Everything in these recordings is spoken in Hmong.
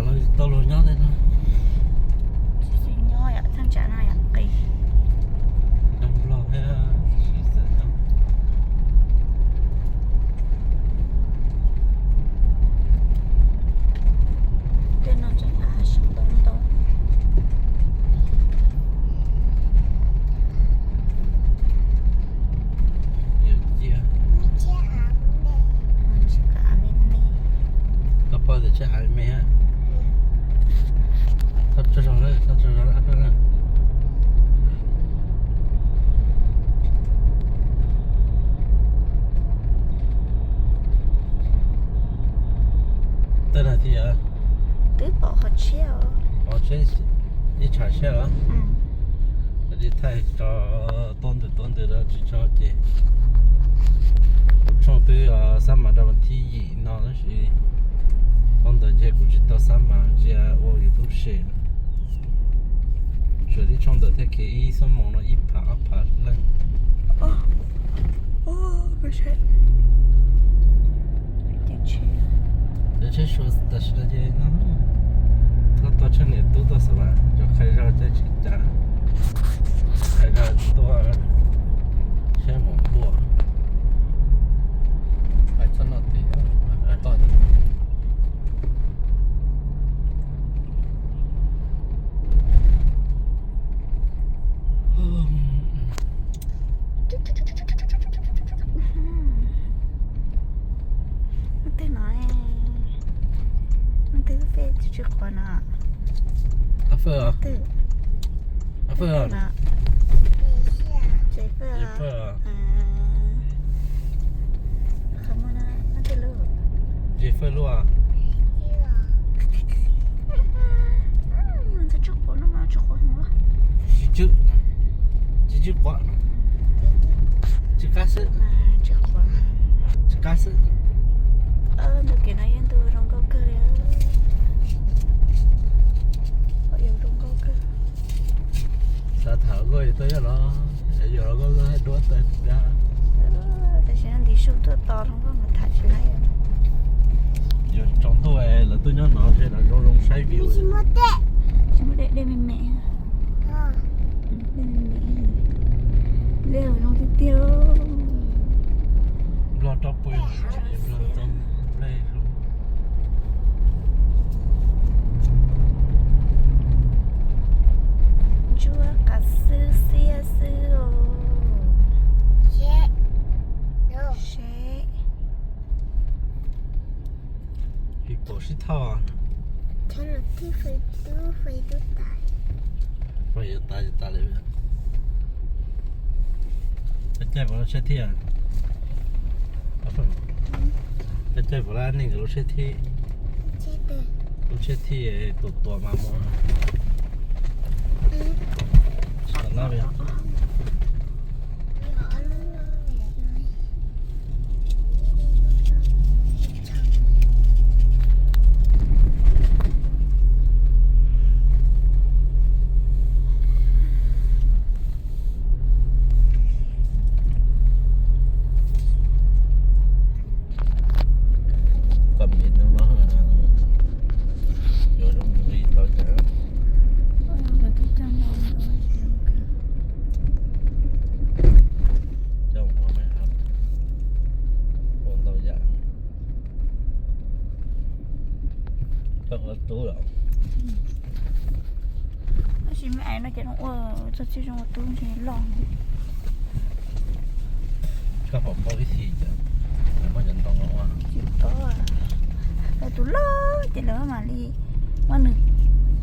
Los tau los nyob tej no. Tsis nyob yom, thaj tsam no yom, qis. Nrog Nplog thiab sib xav nyob. Tej no tseem av sab ntau ntau. Tsis kov av me me. Koj pog tias tshaib av me me. Txhob tsaug zog na, txhob tsaug zog na. Twb nag thiab. Twb pom qhov tshiab os. Qhov tshiab ib tshav tshiab los? Kuv tsis thaij tso, tuaj ntws tuaj ntws los tsis tso ces kuv tshooj twb xab mas rau vas thib yim no tab sis qhov ntawd ntshe kuv tsis tau xab mas cia ua YouTube se. Suav tib tshooj ntawd thiaj khiav ib xuab moos no ib phav ob phav leej. Cov tsheb Suav tam sim no ces no, txhob tau tsheb niam tub tuaj xav mas cov qhaib zog caij tsis cas, qhaib zog tuaj tsheb mus npuaj. Hais txog no tias toj Tej no, tej tej tsis qhuav no. Ab fawj os. Ab fawj os. Tsev fawj os. Qhov muaj no, no tej lub. Tsev fawj lub os. Tsis tsw, tsis tsw quav, tsis qab xwb, tsis qab xwb. Ntu kev no yog ntu zoo nkauj kawg li. Xav tham nkauj yuav tuaj nyob los, yuav los nkauj nkauj duab tawg. Tam sim no ntiv su tuaj tos zoo nkauj mus tham tsis laib. Yuav tsaus ntuj lawv tuaj nyob no ces lawv zoo zoo saib view. Tsis muaj dej, dej me me. Dej me me. Dej zoo tiag tiag. Nplog rau pw, Nplog tau nplej. Ntsuab qas xwb xiab xwb os. Seb. Tsis pom sib thauj. Peb yuav tas yuav tas li. Peb caij puas lub tsheb thiaj? Peb caij puas lab neeg nkawd lub tsheb thiaj? Lub tsheb thiaj tus tuam mas mus. Kom me no yuav zoo li tau cas. Coj ua me ua ntau yam. Coj ua tub lawm. Tab sis me ais no ces ua txog txiv zoo ua tub ntshe loj. Koj pom paub ib txhis cas muab cov ntoo no ua. Tsis paub, lawv tus loj ces lawv mam li muab nws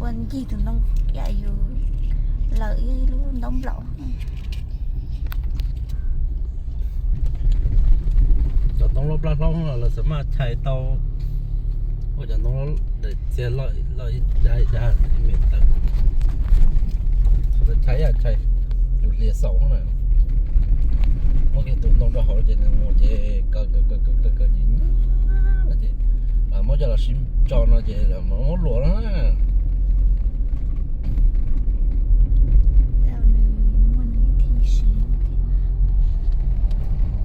ua ncig tus ntoo ib yam yus lawm ib lub ntaub nplaum. Cov ntoo loj plab hlob los lawv xav mas chais tau, ua cov ntoo daim txiag loj ib dab ib dab me tawm. Lawv chais ib yam chais tus hlias xaum na, muab kiag tus ntoo rau hauv ces nws mus ces kaw kaw kaw kaw kaw ces nyab ces muab coj los sib tso no ces muab luam na.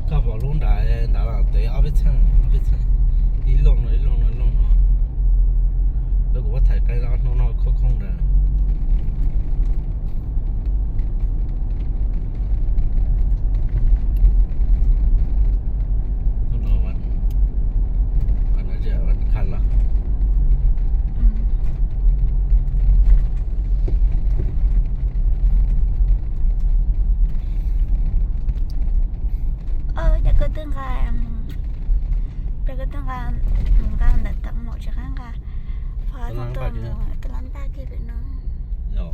Koj pom lub nrad nrad los tev ob peb txheej ob peb txheej, ib looj no ib looj no ib looj no. Lawv kuv muab Nqa ntawm tau mus tsis qab nqa, fo tau mus tau lab npaj kiag lawm no.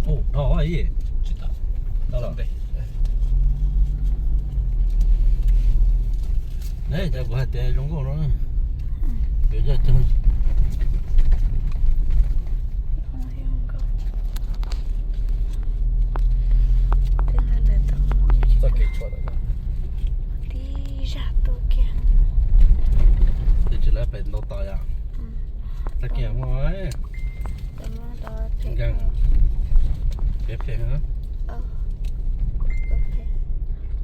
Ua dhau tsis tau los. Ne, cas kuv hais tias zoo nkauj no, yuav cog cog. Txoj kev tshuam tib zaj tuaj kiag. Twb tsis lawv pem ntau tos yom. Tag kiag muaj nkeeg, kev phem,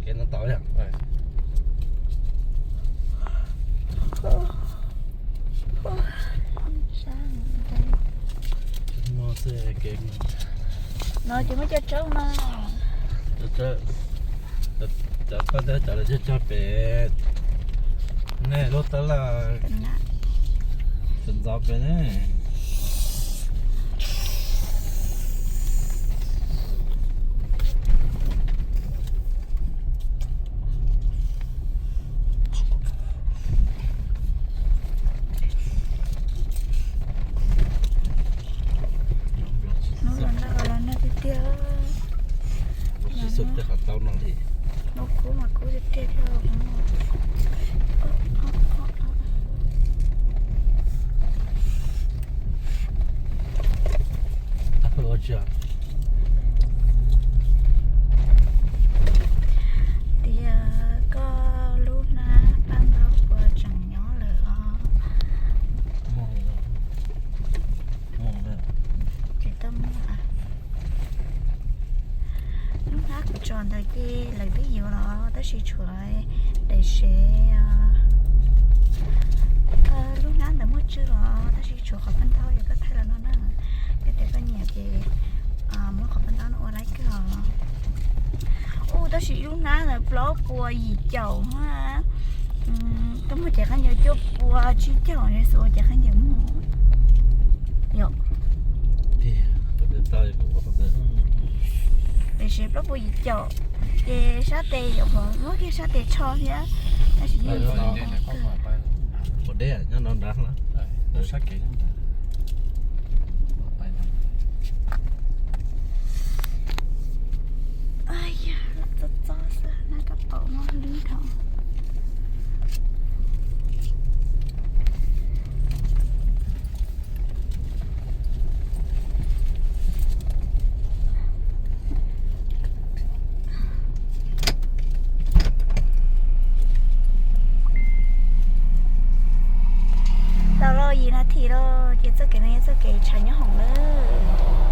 kev no tau yom. No ces muab coj tsaub no. Cov paj ntaub cov lawv cog cog pem nej lub tab laj, ntxov pem ne. Hnub los nag los nag tiag tiag. Los sib xub tej qhov taub no li. Hnub kub mas kub tiag tiag thiab. Ua tsi? Tias koj lub hnab paj ntaub puas tseem nyob lawm os? Tsis tau muaj. Lub hnab kuv tso ntawd ces lawv twb yuav los tab sis tshuav daim sev. Lub hnab ntawd muaj tswv los tab sis tshuav qhov paj ntaub, yog koj thaij los no na, yog tias koj nyiam ces muab qhov paj ntaub no ua laib kawg os. Ub, tab sis lub hnab ntawd plaub puas yim caum, koj muag cev khaub ncaws cuaj puas tsib caum, xuas cev khaub ncaws muag. Yog, daim sev plaub puas yim caum, ces sab tes yuav muab kiag sab tes tsho thiab, tab sis yeej tsis muab kiag. Ua deb nyob no nrad. Txob txob xwb na, kab paum muab hlwb dhau. Tau los yim nas this los ces txoj kev no yog txoj kev tshav nyob hoom lawm.